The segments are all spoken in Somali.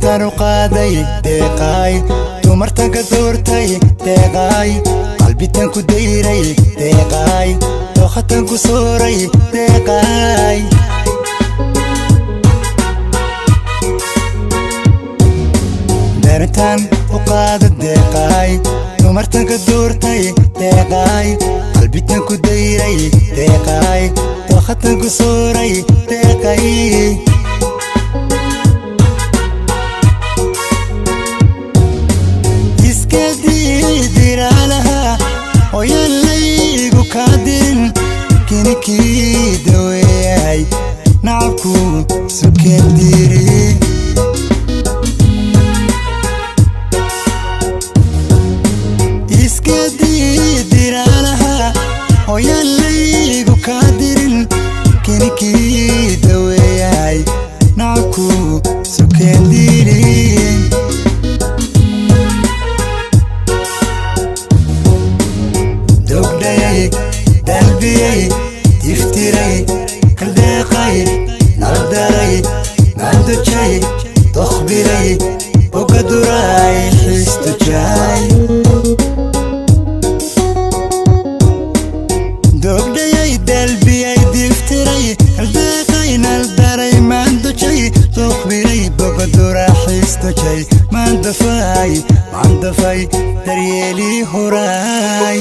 Darintaan u qaaday deeqaay, dumartan ka doortay deeqaay, qalbitan ku dayray deeqaay, dookhatan ku sooray deeqaay. Darintaan u qaada deeqaay, dumartan ka doortay deeqaay, qalbitan ku dayray deeqaay, dookhatan ku sooray deeqay. Iska diidiraalaha ooyaan laygu kaa dirin, kinikii daweeyahay nacabku sukeen diiri. Iska diidiraalaha ooyaan laygu kaa dirin, kinikii daweeyahay nacabku sukeen diiri. Dogdhayay, dalbiyay, iftiray, kaldeeqay, naldaray, maandojay, dokhbiray, bogaduray, xistujay. Dogdhayay, dalbiyay, diftiray, kaldeeqay, naldaray, maandojay, dokhbiray, bogadura, xistujay, maandafay, maandafay, daryeelii horay.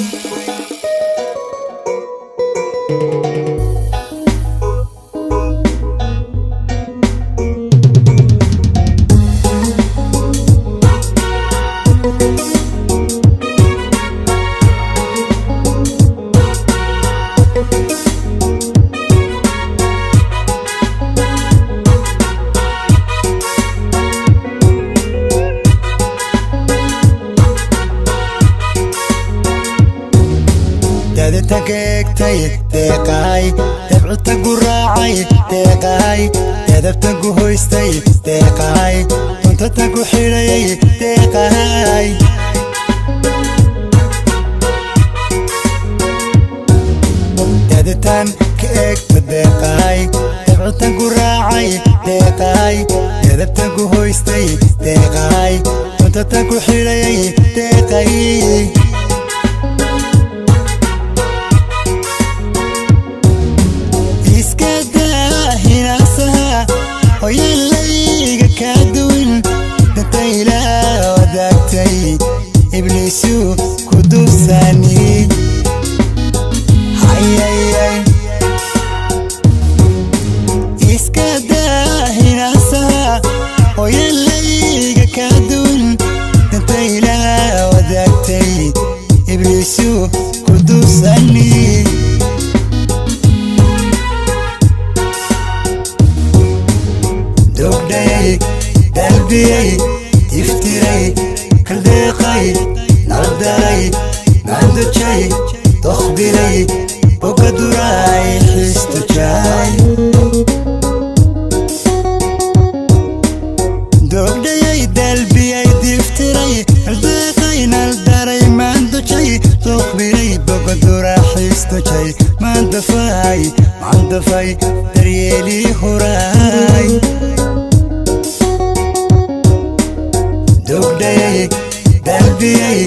Dadita geegtay deeqaay, dabcita guraacay deeqaay, dadabta gu hoystay deeqaay, duntata ku xidhayay deeqaay. Daditaan ka eegta deeqaay, dabcita guraacay deeqaay, dadabta gu hoystay deeqaay, duntata ku xidhayay deeqay. Iska daa hinaasaha ooyaan layga kaa duwin, danta ilaa wadaagtay ibliisu ku duubsani. Hayayay, iska daa hinaasaha ooyaan layga kaa duwin, danta ilaa wadaagtay ibliisu ku duubsani. Dogdhayay, dalbiyay, iftiray, kaldeeqay, naldaray, maandojay, dokhbiray, bogaduray, xistujay. Dogdhayay, dalbiyay, diftiray, kaldeeqay, naldaray, maandojay, dokhbiray, bogadura, xistujay, maandafay, maandafay, daryeelii horay. Dogdhayay, dalbiyay,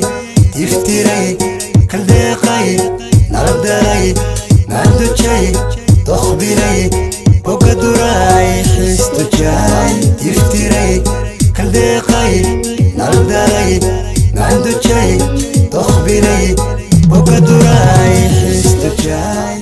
iftiray, kaldeeqay, naldaray, maandojay, dokhbiray, bogaduray, xistujay. Iftiray, kaldeeqay, naldaray, maandojay, dokhbiray, bogaduray, xistujay.